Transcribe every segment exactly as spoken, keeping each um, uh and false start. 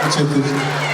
བྱེད་དགོས།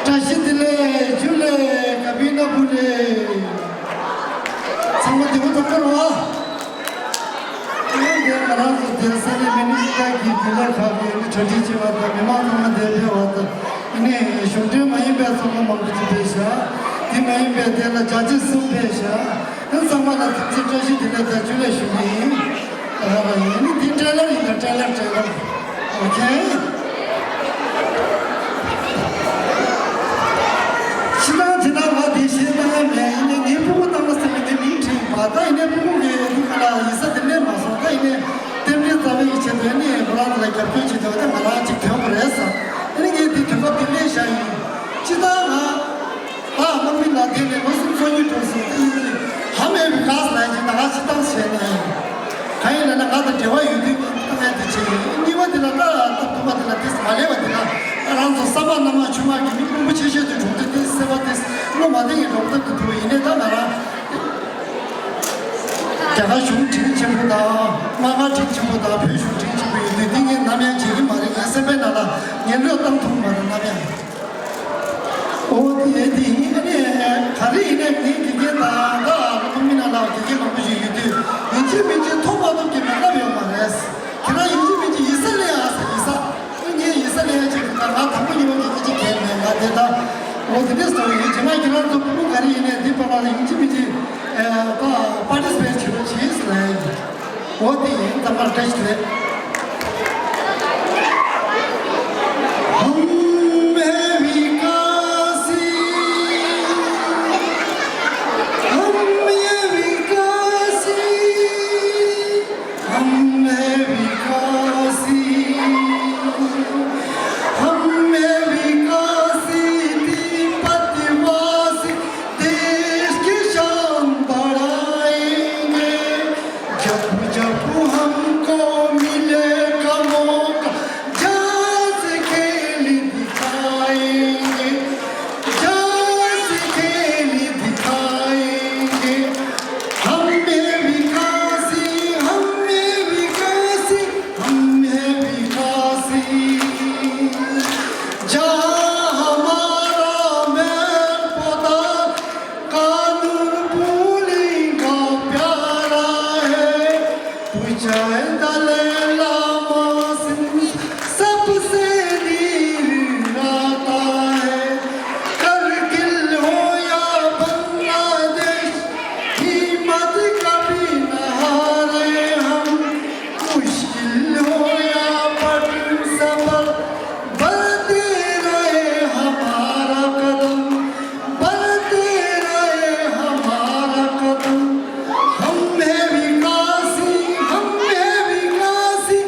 བཀྲ་ཤིས་བདེ་ལེགས། ཇུ་ལེ། ག་པི་ན་བུ་ལེ། ཚང་མ་བདེ་པོ་འདུག་ག་རེད་བ། ཨ་ནི་འདིར་ང་རང་ཚོ་འདིར་ས་གནས་མི་ནི་སི་ཊར་གྱི་རྒྱུན་ལས་ཁག་གི་ཨ་ནི་གྲ་སྒྲིག་བྱེད་པ་དང་མི་མང་ཚང་མ་འདིར་ཕེབས་པ་དང་། ཨ་ནི་གཞུང་འབྲེལ་མ་ཡིན་པའི་ཚོགས་པ་མང་པོ་ཅིག་ཕེབས་ཤག་དེ་མ་ཡིན་པའི་དེ་ལ་རྒྱ་ཆེ་གསུམ་ཕེབས་ཤག་དེ་ཚང་མ་ལ་ཐུགས་རྗེ་བཀྲ་ཤིས་བདེ་ལེགས་དང་ཇུ་ལེ་ཞུ་གི་ཡིན། ད་ག་རང་ཡིན། ཨ་ནི་འདི་ཊེ་ལར་ཡིན་ད། ཊེ་ལར་ཊེ་ལར། ཨོ་ཁེ། ཕྱི་ནང་དེ་ན་ང་དེ་བཤད་སྟངས་མེད། ཡིན་ནའི་ངའི་སྤུ་གུ་བཏང་ན་ཟེར་ནས་ངའི་མིང་བྲིས་ཡིན་པ། ད་ཡིན་ནའི་སྤུ་གུ་ངའི་འདི་ག་ལ་ཡིན་ས་དེ་ནས་མ་སོང་། ད་ཡིན་ནའི་རྟེན་འབྲེལ་རྩ་བའི་ཆེད་དུ་ཡིན་ནའི་ཁོ་རང་ཚོ་ལ་རྒྱབ་སྐྱོར་བྱེད་དུས་ད་ང་རང་གཅིག་ཐོན་པ་རེད་ཟེར། ཨ་ནི་ངས་འདི་དུས་སྐབས་དེ་སླེབས་བཞག་ཡིན། ཕྱི་ནང་ང་ད་དམག་མི་ནང་དེ་ནས་ལོ་གསུམ་སོ་གཉིས་འགྲོ་སོང་། དེ་ཡིན་ཧ་མེད་པའི་ག་ས་ལ་ཡིན་ད་ག་ཕྱི་ཐང་བྱས་ནས། གང་ཡིན་ལབ་ན་ང་དང་འབྲེལ་བ་ཡོད་དུས་ངས་བཏང་ཡ་དེ་བྱས་ཡིན། གཉིས་པ་དེ་ལ་ད་སྟབས་བདེ་བ་དེ་ལ་དེ་མ་ལེགས་པ་དེ་ལ། རང་ཚོ་ས་ཕག་གནམ་ལྕགས་ཆུ་དམག་གི་མི་དཔུང་པ་ཆེ་ཤོས་དེ་གྲོང་སྡེ་དེ་སེ་བ་དེ་བློ་མ་བདེ་ཡི་གྲོང་སྡེ་དུ་འདུག་ཡིན་ནའི་ད་ང་རང་རྒྱ་གར་གཞུང་དྲིན་ཆེན་པོ་དང་མངའ་དབང་དྲིན་ཆེན་པོ་དང་བོད་གཞུང་དྲིན་ཆེན་པོ་ཡིན་དུས་འདི་ངས་ནམ་ཡང་བརྗེད་ཀྱི་མ་རེད། ངའི་སེམས་པའི་ནང་ལ་ངན་བློས་བཏང་ཐུབ་མ་རེད་ནམ་ཡང་། ཨོ་དེ་དེ་ཡིན་ཨ་ནི་ག་རེ་ཡིན་ནའི་ངའི་དགེ་རྒན་དང་ད་ཁོང་མི་ནང་ལ་དགེ་རྒན་མང་པོ་ཞིག་ཡོད་དུས་ཡིན་གཅིག་མིན་གཅིག་མཐོང་མ་ཐུབ་ཀྱི་མི་འདྲ་ཡོད་མ་རེད། ཁྱེད་རང་ཡིན་གཅིག་མིན་གཅིག་ཡིག་ཚད་ལེན་ཨ་ས་ཡིག་ཚད། ངས་ཡིག་ཚད་ལེན་ཡ་ཅིག་ང་དང་པོ་ཉིན་མོ་གི་སྐད་ཆ་གལ་མེད་ང་དེ་ད། འོ་དེ་འདྲས་སོང་ཡིན་རྗེས་མ་ཁྱེད་རང་ཚོ་ཕྲུ་གུ་ག་རེ་ཡིན་ནའི་འདི་པར་ལ་ཡིན་གཅིག་མིན་གཅིག་ཨ་པར་ཊི་སི་པེཊ་བྱེད་རོགས་བྱེད་ཟེར་ལ་ཡིན། འོ་དེ་ཡིན་ཚང་མར་བཀྲ་ཤིས་བདེ་ལེགས། हम है विकासी, हम है विकासी, हम है विकासी, हम है विकासी, तिब्बत वासी देश की शान बढ़ाएंगे। जब जब हमको मिलेगा मौका, जहाँ से खेल दिखाएंगे, जहाँ से खेल दिखाएंगे। हम हैं विकासी, हम हैं विकासी, हम हैं विकासी। जहाँ हमारा मेर पता कानून पूरी का प्यारा है, पूछा है दलाई लामा से सबसे नीर आता है। करगिल हो या बांग्लादेश, हिम्मत कभी न हारे हम। मुश्किल हो या पटु सफर, बढ़ते रहे हमारा कदम, बढ़ते रहे हमारा कदम। हम हैं विकासी, हम हैं विकासी,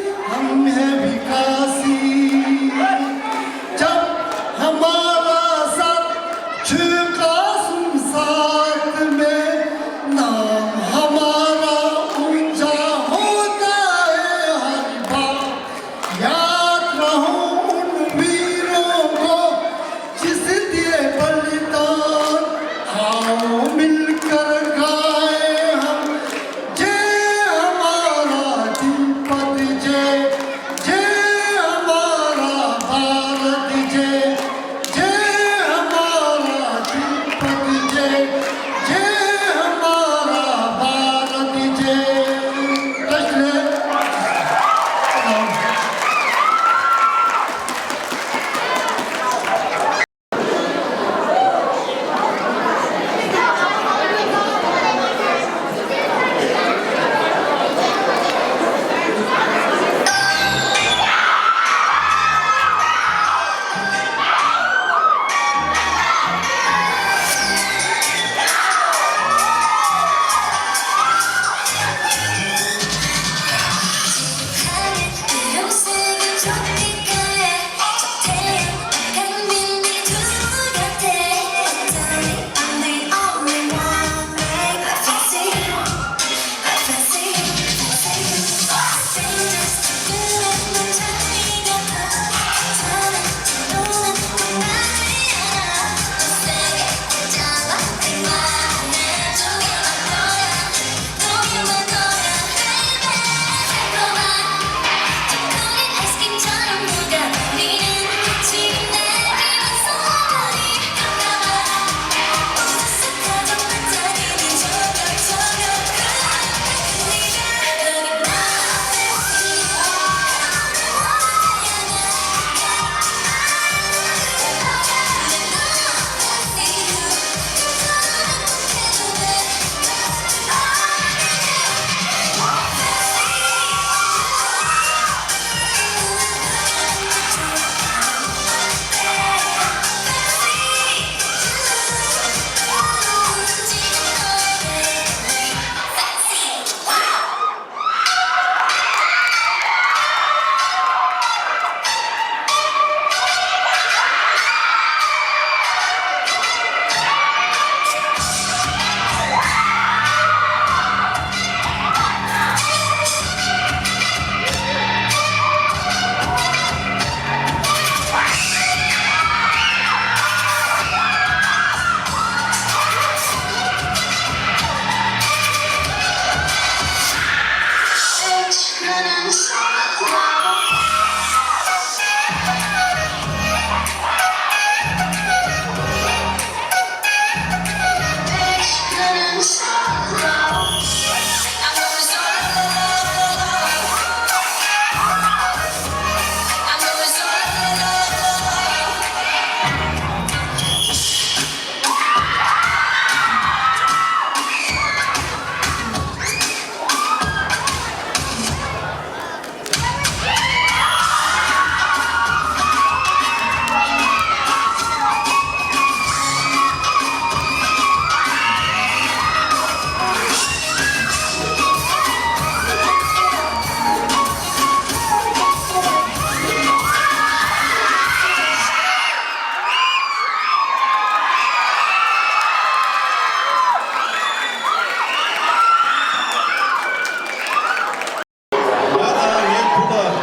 ང་དང་ངའི་བུ་དང་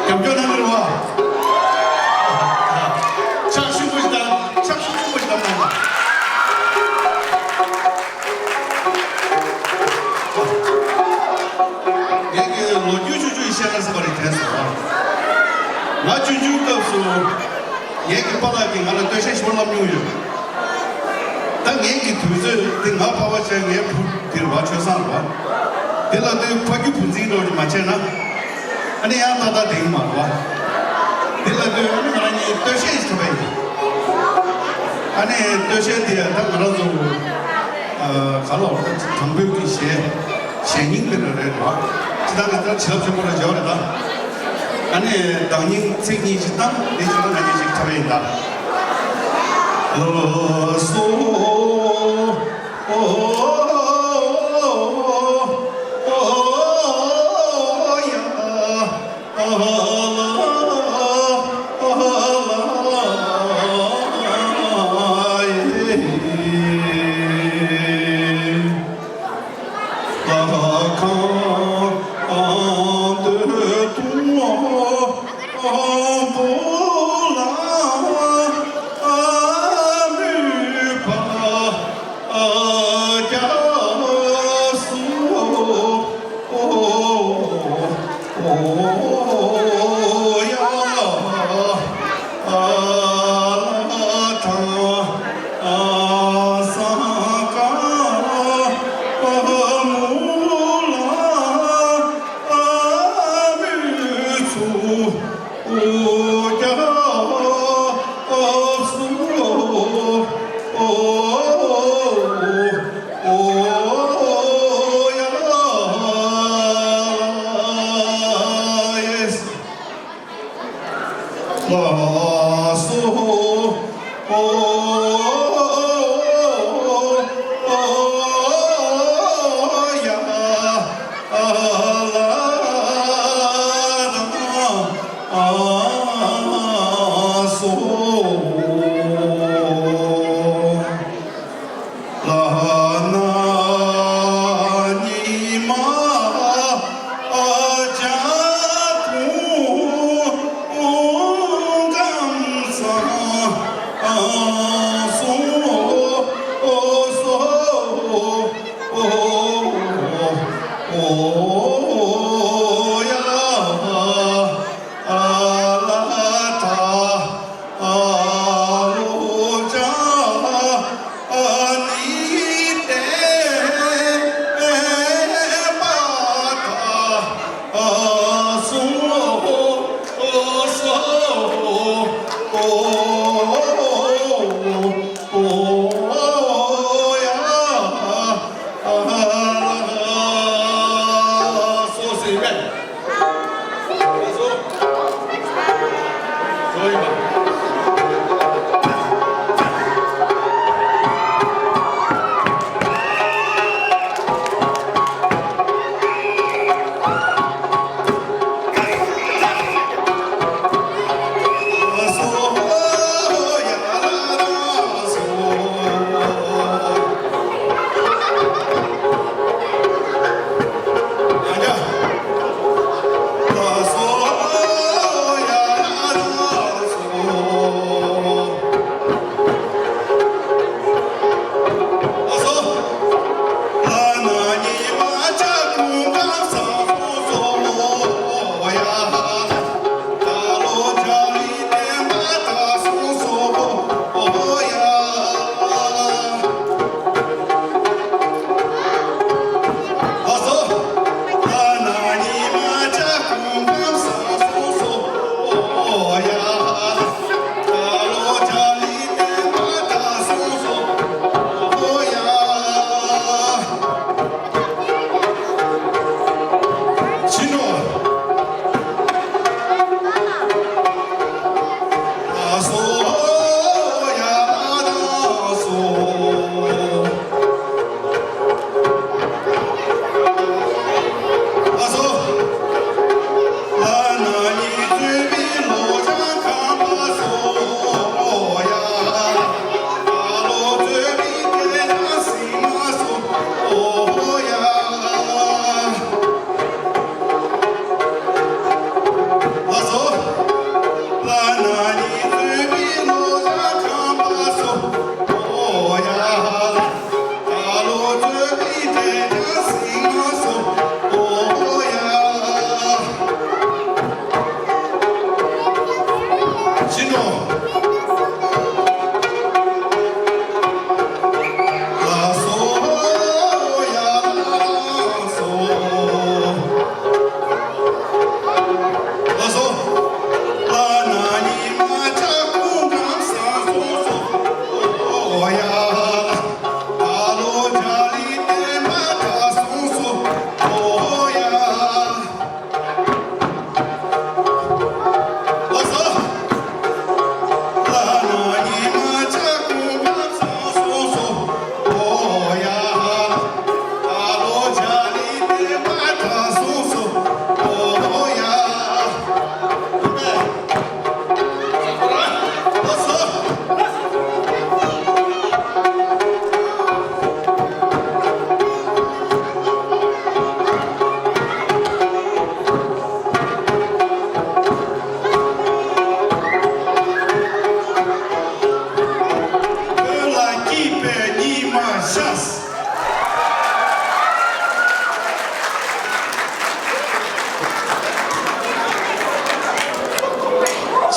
རྒྱབ་སྐྱོར་གནང་གི་རེད་བ། ཕྱག་ཤུགས་པོ་ཞིག་དང་ཕྱག་ཤུགས་ཆེན་པོ་ཞིག་བཏང་གནང་། ངས་ཀྱི་ལོ་རྒྱུས་ཆུང་ཆུང་ཞིག་བཤད་ན་བསམ་པ་རེད་དྲན་སོང་། ང་ཆུང་ཆུང་སྐབས་སུ། ངའི་གི་པཱ་ལགས་ཀྱིས་ང་ལ་སྟོད་གཞས་ཞིག་བསླབ་མྱོང་ཡོད། ད་ངའི་གི་དུས་ཚོད་དེ་ང་ཕ་བ་ཆེ་ངའི་བུ་དེ་རེད་བ། ཆོས་བཟང་རེད་བ། དེ་ལ་དུས་ཕ་རྒྱུད་བུ་འཛིན་འདྲ་བོ་ཞིག་མ་བྱས་ན། ཨ་ནི་ཡང་ཏག་ཏག་དེ་ཡིན་མ་རེད་བ། དེ་ལ་དུས་ཨ་ནི་ང་རང་གཉིས་སྟོད་གཞས་ཞིག་འཁྲབ་པ་ཡིན། ཨ་ནི་སྟོད་གཞས་དེ་ད་ང་རང་ཚོ་ག་ལ་བ་དང་པོའི་གི་གཞས། གཞས་རྙིང་དེ་འདྲ་རེད་བ། ཅི་ལྟར་གི་ལྟར་བྱིན་རླབས་ཆེན་པོ་ལ་སྦྱར་བ་རེད་ད། ཨ་ནི་བརྡ་རྙིང་ཚིག་རྙིང་ཞིག་བཏང་། དེ་བྱིན་རླབས་ང་གཉིས་ཤིག་འཁྲབ་ཡིན་ད། ལ་སོ། ཨོ། ཨོ། ཡ། ཨ་ལ། ཨ་ལ། ཨེ།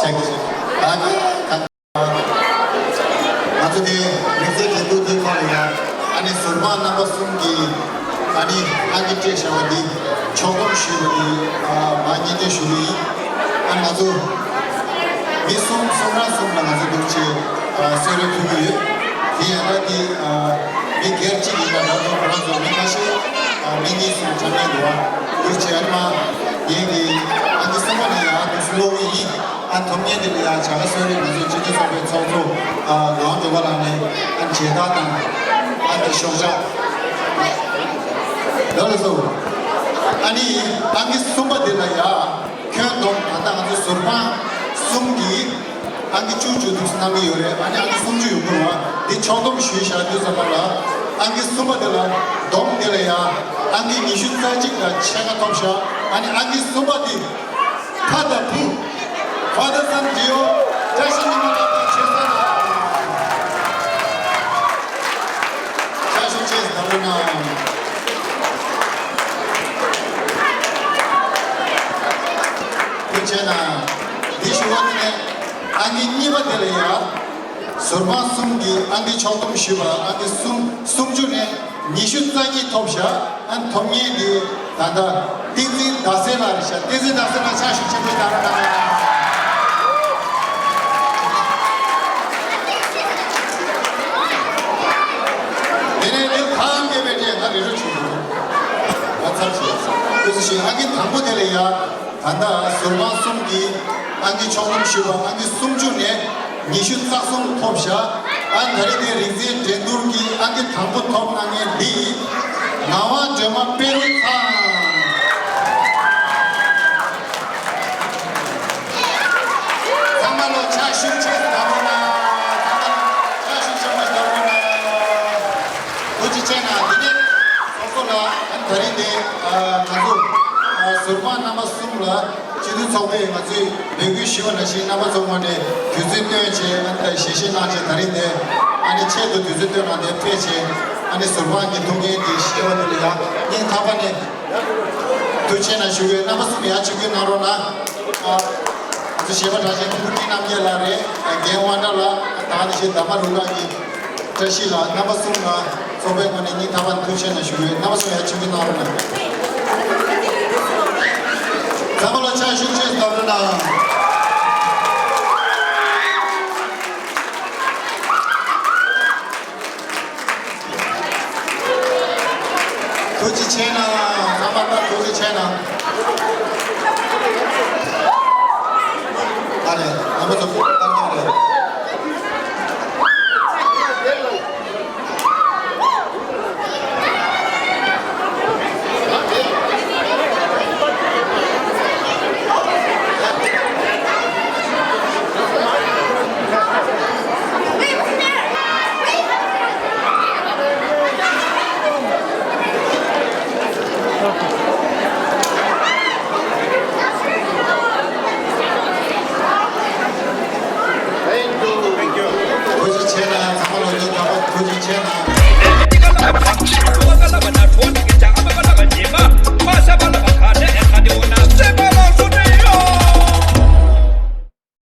ཆགས་ཀྱི་ཡོད། ཨ་ནི་ད་ང་ཚོ་དེ་མི་ཚེ་འབྲས་བུ་འདི་ཁོ་ལ་ཡང་ཨ་ནི་ཟུར་དཔང་རྣམ་པ་གསུམ་གྱིས་ཨ་ནི་ཨང་ཀི་སྤྲད་བཞག་པ་འདི་ཕྱོགས་བསྡོམས་ཞུས་པ་འདི་ཨ་མར་སྙན་སྒྲོན་ཞུ་གི་ཡིན། ཨ་ནི་ང་ཚོ་མི་གསུམ་གསུམ་རང་གསུམ་ལ་ང་ཚོ་འདུག་ཅེས་ཨ་གསོལ་རས་ཕུལ་གྱི་ཡོད། དེ་ཡང་ད་འདི་ཨ་མི་སྒེར་གཅིག་ཡིན་པ་འདྲ་འདུག་ཁོ་རང་ཚོ་མི་ཁ་ཤས་ཨ་མི་གཉིས་གསུམ་འཁྲབ་མཁན་འདུག་བ། འདུག་ཅེས་ཨ་ནི་མ་ངེད་ཀྱི་ཨང་ཀི་གསུམ་པ་ནས་ཡང་འདུག་སེ་ཀློག་གི་ཡིན། ཨ་ཐུབ་ཉན་དེ་ལ་ཡང་བྱ་དགའ་གསོལ་རས་ང་ཚོ་སྤྱི་འཐུས་ཚོགས་པའི་ཚོགས་གཙོ་ཨ་ངག་དབང་སྒྲོལ་མ་ལགས་ནས་ཨ་མཇལ་དར་དང་ཨ་དེ་ཤོག་བྱང་། ལགས་སོ། ཨ་ནི་ཨང་ཀི་གསུམ་པ་དེ་ལ་ཡང་ཁྱོན་བསྡོམས་ད་ལྟ་ང་ཚོ་ཟུར་དཔང་གསུམ་གྱིས་ཨང་ཀི་བཅུ་བཅུ་འདུག་སེ་གནང་གི་ཡོད་རེད། ཨ་ནི་ཨང་ཀི་སུམ་ཅུ་ཡོང་གི་རེད་བ། འདི་ཕྱོགས་བསྡོམས་ཞུས་བཞག་དུས་ཙམ་པ་ལ་ཨང་ཀི་གསུམ་པ་དེ་ལ་བསྡོམས་དེ་ལ་ཡང་ཨང་ཀི་ཉི་ཤུ་རྩ་གཅིག་དང་ཕྱེད་ཀ་ཐོབ་བཞག་ཨ་ནི་ཨང་ཀི་གསུམ་པ་དེ། ཕ་དང་བུ། Father Son Trio། བཀྲ་ཤིས་ཉི་མ་ལགས་དང་ཆོས་ས་ལགས། བཀྲ་ཤིས་ཆེ་ཟླ་བོ་ན། ཐུགས་རྗེ་གནང་། འདི་ཞུ་བ་དེ་ནས་ཨང་ཀི་གཉིས་པ་དེ་ལ་ཡ། ཟུར་དཔང་གསུམ་གྱི་ཨང་ཀི་ཕྱོགས་བསྡོམས་ཞུས་པ་ཨང་ཀི་གསུམ་སུམ་ཅུ་ནས་ཉི་ཤུ་རྩ་གཉིས་ཐོབ་བཞག་ཨ་ཐོབ་མཁན་འདི་ད་ལྟ་བསྟན་འཛིན་ཟླ་གསལ་ལགས་རེད་ཤག་བསྟན་འཛིན་ཟླ་གསལ་ལགས་ཕྱག་ཤུགས་ཆེན་པོ་གནང་རོགས་གནང་། དེ་ནས་འདིར་ཁམས་སྐྱེས་པའི་གྲས་ང་རེ་རུ་བྱུང་འདུག་ང་ཚར་བྱས། དེ་ཚོ་ཞིག་ཨང་ཀི་དང་པོ་དེ་ལ་ཡ། ད་ལྟ་ཟུར་དཔང་གསུམ་གྱིས་ཨང་ཀི་ཕྱོགས་བསྡོམས་ཞུས་པ་ཨང་ཀི་སུམ་ཅུ་ནས་ཉི་ཤུ་རྩ་གསུམ་ཐོབ་བཞག་ཨ་ད་རེས་དེ་རིག་འཛིན་འགྲན་བསྡུར་གྱི་ཨང་ཀི་དང་པོ་ཐོབ་གནང་མཁན་འདི་ངག་དབང་སྒྲོལ་མ་དཔལ་རི་ཚང་། ཚང་མ་ལོ་ཕྱག་ཤུགས་ཆེ་ཟླ་བོ་ན། ཚང་མ་ལོ་ཕྱག་ཤུགས་ཆེན་པོ་ཟླ་བོ་ན། ཐུགས་རྗེ་ཆེ་གནང་། འདི་ནས་སོ་སོ་ལ་ཨ་ད་རིང་འདི་ང་ཚོ་ཟུར་དཔང་རྣམ་པ་གསུམ་ལ་སྤྱི་འཐུས་ཚོགས་པས་ང་ཚོས་འབོད་སྐུལ་ཞུས་པ་ནང་བཞིན་རྣམ་པ་ཚོ་ངོས་ནས་དུས་ཚོད་བཏོན་བྱས་ཨ་ད་ཞལ་བཞེས་གནང་བྱས་ད་རིང་འདི་ཨ་ནི་ཆེད་དུ་དུས་ཚོད་བཏོན་གནང་སྟེ་ཕེབས་བྱས་ཨ་ནི་ཟུར་དཔང་གི་ཐུགས་འགན་འདི་བཞེས་པ་འདི་ལ་ཡང་སྙིང་ཐག་པ་ནས་ཐུགས་རྗེ་ཆེ་གནང་ཞུ་གི་ཡོད། རྣམ་པ་གསུམ་ཡར་ཆིབས་བསྒྱུར་གནང་རོགས་གནང་། ཨ་ང་ཚོ་གཞས་པ་གྲགས་ཅན་ཕུར་བུ་བསྟན་རྣམ་རྒྱལ་ལགས་རེད། རྒན་དབང་གྲགས་ལགས། ད་ནི་གཞས་གདམས་པ་རུ་ཁག་གི་བཀྲ་ཤིས་ལགས། རྣམ་པ་གསུམ་ལ་ཚོགས་པའི་ངོས་ནས་སྙིང་ཐག་པ་ནས་ཐུགས་རྗེ་ཆེ་གནང་ཞུ་གི་ཡོད། རྣམ་པ་གསུམ་ཡར་ཆིབས་བསྒྱུར་གནང་རོགས་གནང་། ཚང་མ་ལ་ཕྱག་ཤུགས་ཆེ་ཙམ་བརྡབ་རོགས་གནང་། ཐུགས་རྗེ་ཆེ་གནང་། ཚང་མ་ལ་ཐུགས་རྗེ་ཆེ་གནང་། ཨ་ལས་རྣམ་པ་ཚོ་བཀའ་དྲིན་རེད། ཐུགས་རྗེ་ཆེ་གནང་། ཚང་མ་ལོ་རྒྱུས་དགའ་པོ། ཐུགས་རྗེ་ཆེ་གནང་།